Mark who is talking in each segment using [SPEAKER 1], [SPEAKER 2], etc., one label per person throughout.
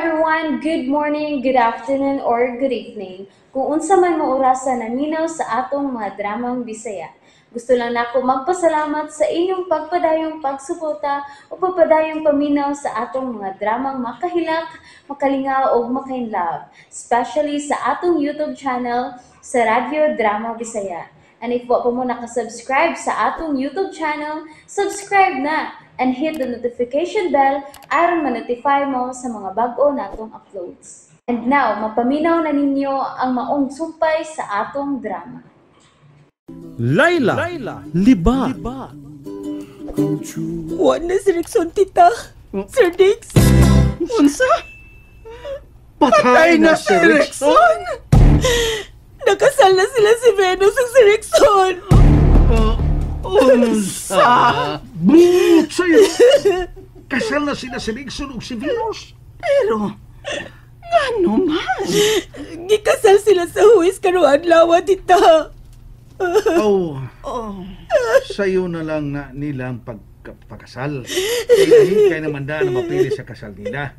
[SPEAKER 1] Everyone! Good morning, good afternoon, or good evening. Kung unsa man mo orasa naminaw sa atong mga dramang Bisaya. Gusto lang nako magpasalamat sa inyong pagpadayong pagsuporta o pagpadayong paminaw sa atong mga dramang makahilak, makalingaw o makainlove, especially sa atong YouTube channel sa Radyo Drama Bisaya. And if wa pa mo nakasubscribe sa atong YouTube channel, subscribe na and hit the notification bell aron ma-notify mo sa mga bag-o natong uploads. And now, mapaminaw na ninyo ang maong sumpay sa atong drama.
[SPEAKER 2] Laila, Liba.
[SPEAKER 3] Wa na si Rickson, tita. Sir Dix.
[SPEAKER 2] Unsa? Patay na si Rickson?
[SPEAKER 3] Nakasal na sila si Venus ug si Rickson.
[SPEAKER 2] Unsa? Buot sa'yo! Kasal na sila si Rickson ug si Venus?
[SPEAKER 4] Pero, ngano man?
[SPEAKER 3] Gikasal sila sa huwis karong adlaw, tita.
[SPEAKER 2] Oh,
[SPEAKER 4] Oh,
[SPEAKER 2] sa'yo na lang na nilang pagkasal. Kaya kay naman da na mapili sa kasal nila.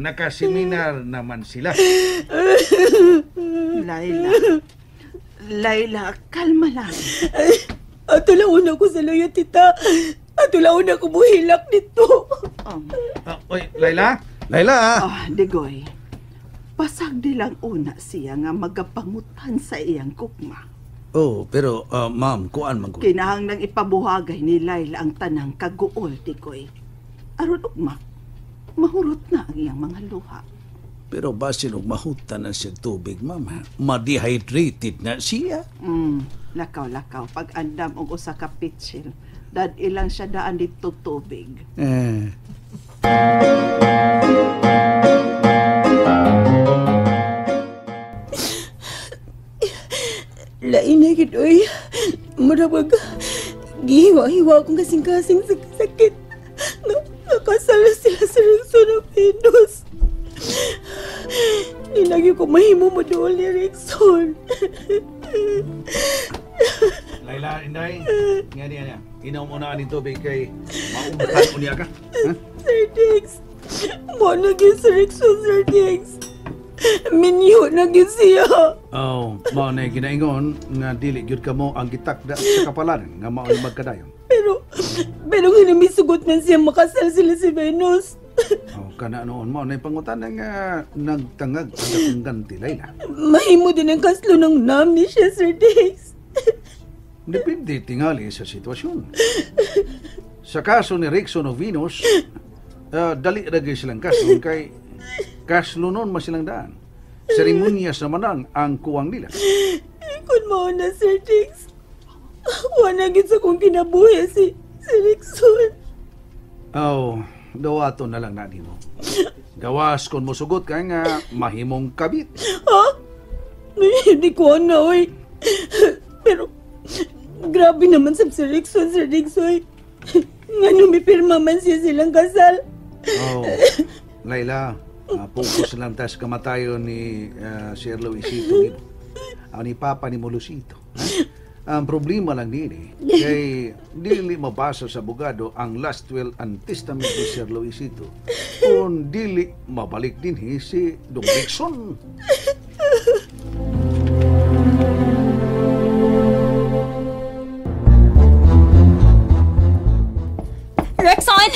[SPEAKER 2] Nakaseminar naman sila.
[SPEAKER 4] Laila. Laila, kalma lang.
[SPEAKER 3] Ato lang una ko sa luyo, tita. Ato lang una ko muhilak nito.
[SPEAKER 4] Oh,
[SPEAKER 2] Oy, Laila? Laila!
[SPEAKER 4] oh, Digoy. Pasag di lang una siya nga magapangutan sa iyang kukma.
[SPEAKER 2] Oh, pero ma'am, kuan man ko.
[SPEAKER 4] Kinahanglang ipabuhagay ni Laila ang tanang kaguol, Digoy. Aron ugma, mahurot na ang iyang mga luha.
[SPEAKER 2] Pero basin og mahutan na siya tubig, ma'am. Ma-dehydrated na siya.
[SPEAKER 4] Lakaw-lakaw, pag andam og usa ka pitsil, dad ilang siya daan dito tubig.
[SPEAKER 2] Eh.
[SPEAKER 3] Lain na gid, oy. Murag gihiwa-hiwa akong kasing-kasing sa sakit. Nakasal na sila sa Rickson ug Venus. Di lagi ko mahimo mo doon ni Rickson.
[SPEAKER 2] Laila, Inday, nga niya niya. Inom mo na aning tubig kay maumtan mo niya ka. Ha?
[SPEAKER 3] Sir Dix, mo na gyud si Rickson, Sir Dix. Minyo na gyud siya.
[SPEAKER 2] Oh, mao na ginaingon nga dili gyud kamo ang gitakda sa kapalaran nga mao'y magkadayon.
[SPEAKER 3] Pero nga namisugot man siya makasal sila si Venus.
[SPEAKER 2] Oh, kana noon mao na pangutan nga nagtangag ang dakong ganti, Laila.
[SPEAKER 3] Mahimo din ang kaslo ng nami siya, Sir Dix.
[SPEAKER 2] Depende tingali sa sitwasyon. Sa kaso ni Rickson o Venus, dali ra gyud silang kaslon kay kaslo noon man silang daan. Seremonyas naman ang kuwang nila.
[SPEAKER 3] Kung mao na, Sir Dix, wala gyud sa kong kinabuhi si Rickson.
[SPEAKER 2] Oh, dawato na lang na nimo. Gawas kon mosugot ka nga mahimong kabit.
[SPEAKER 3] Ha? Hindi ko na, oy. Pero, grabe naman sa si Rickson, Sir Dix, oy. Nga numipirma man siya silang kasal.
[SPEAKER 2] Oh, Laila, focus lang tayo sa kamatayon ni Sir Luisito nimo. Ang ni Papa ni mo Luisito. Ha? Ang problema lang nini, kay dili mabasa sa abogado ang last will and testament ni Sir Luisito kung dili mabalik din si Dong Rickson.
[SPEAKER 5] Rickson!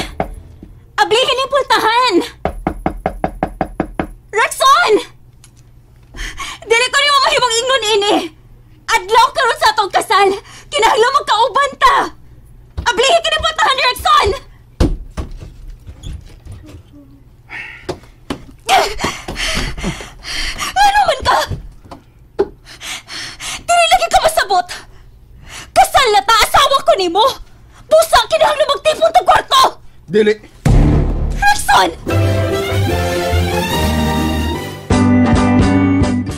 [SPEAKER 5] Ablihin yung pultahan! Rickson! Dili ko nimo mahimong ingnon ini! Adlaw karon sa atong kasal! Kinahanglan magkauban ta! Ablihin kini pultahan, Rickson! Ano man ka? Dili lagi ka masabot! Kasal na ta, asawa ko nimo! Busa, kinahanglan magtipon tag kwarto!
[SPEAKER 2] Dili!
[SPEAKER 5] Rickson!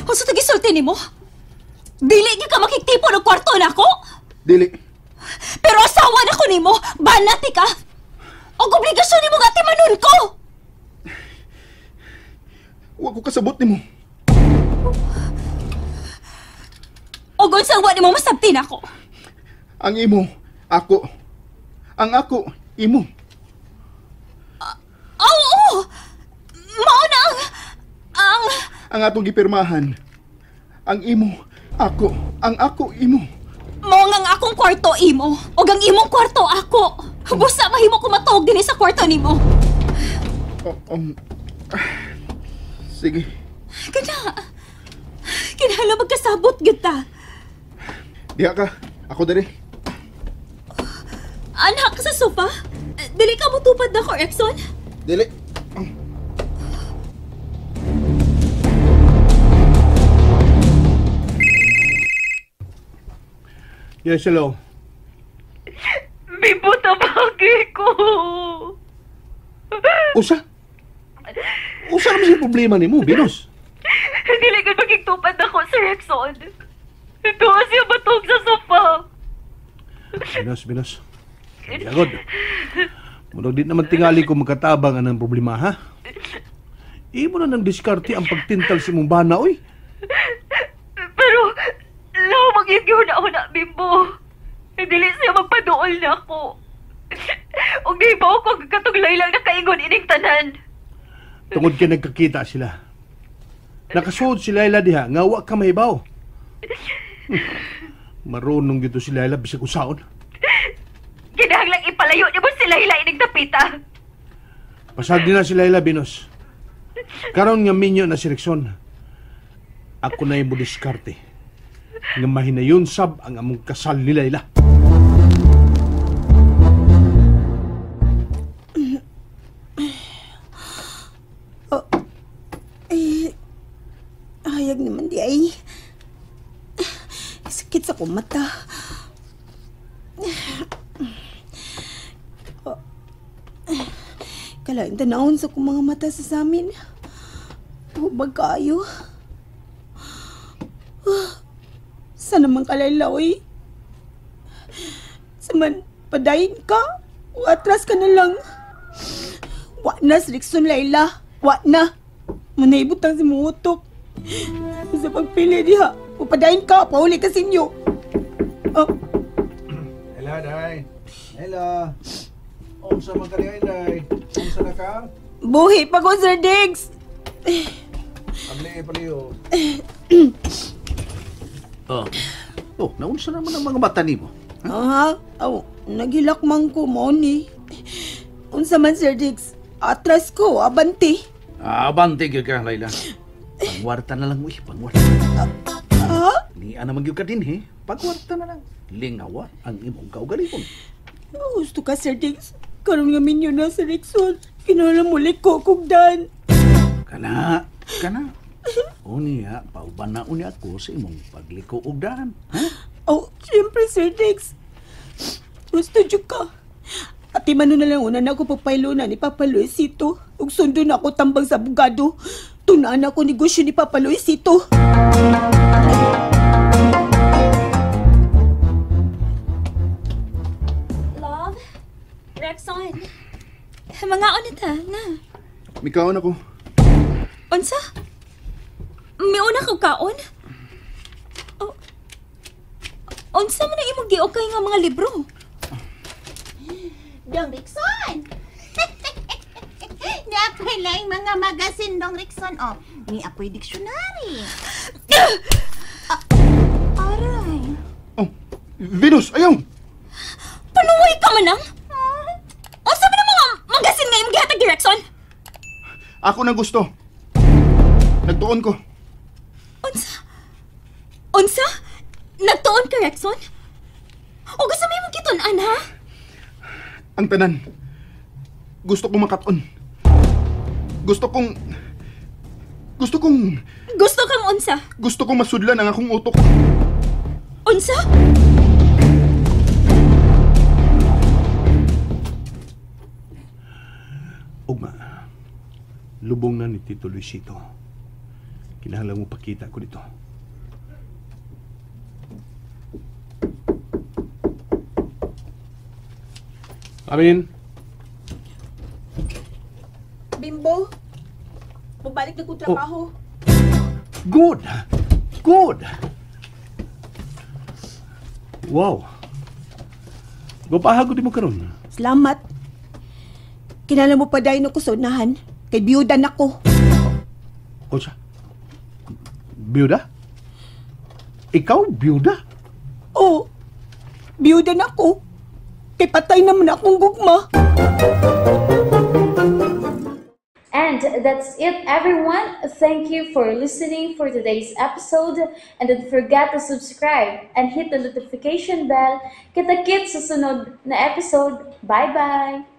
[SPEAKER 5] Unsa to gisulti nimo? Dili gyud ka makigtipon og kwarto nako?
[SPEAKER 2] Dili.
[SPEAKER 5] Pero asawa na ko nimo, banati ka. Og obligasyon nimo nga timanon ko.
[SPEAKER 6] Wa ko kasabot nimo.
[SPEAKER 5] Og unsang wa nimo masabti nako?
[SPEAKER 6] Ang imo, ako. Ang ako, imo.
[SPEAKER 5] Oo. Mao na.
[SPEAKER 6] Ang atong gipirmahan. Ang imo, ako. Ang ako, imo.
[SPEAKER 5] Mao nga ang akong kwarto imo, ug ang imong kwarto ako. Busa mahimo ko matuog dinhi sa kwarto nimo.
[SPEAKER 6] Sige.
[SPEAKER 5] Kana. Kinahanglan magkasabot gyud ta.
[SPEAKER 6] Diha ka. Ako diri.
[SPEAKER 5] Anak sa sofa? Dili ka motupad nako, Rickson?
[SPEAKER 6] Dili.
[SPEAKER 2] Yes, hello.
[SPEAKER 5] Bimbo, tabagi ko.
[SPEAKER 2] Usa? Usa naman siya problema nimo, Venus?
[SPEAKER 5] Dili ka magigtupad ako, Sir Rickson. Tuwa siya batog sa sofa.
[SPEAKER 2] Venus, Venus. Yagod. Murag di naman tingali ko magkatabang anang problema, ha? Imo na ng diskarte ang pagtintal sa imong bana, oy.
[SPEAKER 5] Pero, law magyud na Bimbo. Dili siya magpaduol na ako. Ug di ba ako katong Layla nakaingon ining tanan?
[SPEAKER 2] Tungod kay nagkakita sila. Nakasuod si Layla diha, nga wa ka mahibaw. Marunong gito si Layla bisag usaon.
[SPEAKER 5] Kinahanglang ipalayo nimo si Layla ining dapita.
[SPEAKER 2] Pasag din na si Layla, Venus. Karon nga minyo na si Rickson. Ako na yung diskarte. Nga mahinayon sab ang among kasal ni Layla.
[SPEAKER 3] Ay, hayag naman di ay. Sakit sa kong mata. Oh. Kalain tanawon sa kong mga mata sa samin. Hubag kaayo. Sana man kalayla, oy. Saman, padayin ka. O atras ka na lang. Wa na, Rickson, Layla. Wa na. Manaibot ang si mutok. Sa pagpili diha, upadayin ka, pauli ka sa inyo. Oh.
[SPEAKER 2] Hello, Day. Hello. Unsa man ka diay, Day? Unsa na ka?
[SPEAKER 3] Buhi pa ko, Sir Diggs.
[SPEAKER 2] Abli, paliyo. Oh. Oh, naunsa naman ang mga mata nimo?
[SPEAKER 3] Aha. Oh, naghilak man ko mo ni. Unsa man, Sir Diggs? Atras ko, abanti.
[SPEAKER 2] Abante gyud ka, Layla. Pangwarta na lang, uy, pangwarta.
[SPEAKER 3] Ha?
[SPEAKER 2] Ni ana man gyud ka din, he. Pangwarta na lang. Lingawa ang imong kaugalingon.
[SPEAKER 3] Gusto ka, Sir Diggs. Karon nga minyo na, Sir Rickson. Kinahanglan muli ko kog dan.
[SPEAKER 2] Kana, kana. Unya, pauban na unya ako sa imong pagliko og daan. Ha?
[SPEAKER 3] Oh, siyempre, Sir Diggs. Gusto jud ka. Ati man na lang una na ako papaylo na ni Papa Luisito. Ug sundo na ako tambang sa abogado. Tunaan ako negosyo ni Papa Luisito.
[SPEAKER 5] Love? Rickson? Mangaon na ta, na.
[SPEAKER 6] Mikaon ako.
[SPEAKER 5] Unsa? Miuna kog kaon? Oh, unsa man ang imong giukay nga mga libro?
[SPEAKER 7] Dong Rickson! Niapoy lang mga magasin, Dong Rickson. Oh, niapoy dictionary. Aray.
[SPEAKER 6] Oh, Venus, ayaw!
[SPEAKER 5] Panuway ka man ang? Unsa man ang mga magasin nga imong gihatag ni Rickson?
[SPEAKER 6] Ako nang gusto. Nagtuon ko.
[SPEAKER 5] Unsa? Unsa? Nagtuon ka, Rickson? O gusto mo imong gitun-an, ha?
[SPEAKER 6] Ang tanan. Gusto kong makaton. Gusto kong... Gusto kong...
[SPEAKER 5] Gusto kang unsa?
[SPEAKER 6] Gusto kong masudlan ang akong utok.
[SPEAKER 5] Unsa?
[SPEAKER 2] Ugma, lubong na ni Tito Luisito. Kinahanglan mo pakita ko dito. Amin.
[SPEAKER 3] Bimbo, mabalik na kong trabaho.
[SPEAKER 2] Oh. Good! Good! Wow! Gopahagod mo karon.
[SPEAKER 3] Salamat. Kinala mo pa dahil ako sa unahan. Kay biyuda na ko.
[SPEAKER 2] Unsa? Byuda? Ikaw, byuda?
[SPEAKER 3] Oh, biyuda na ko. Kay patay naman akong gugma.
[SPEAKER 1] And that's it, everyone. Thank you for listening for today's episode. And don't forget to subscribe and hit the notification bell. Kita-kits sa sunod na episode. Bye-bye!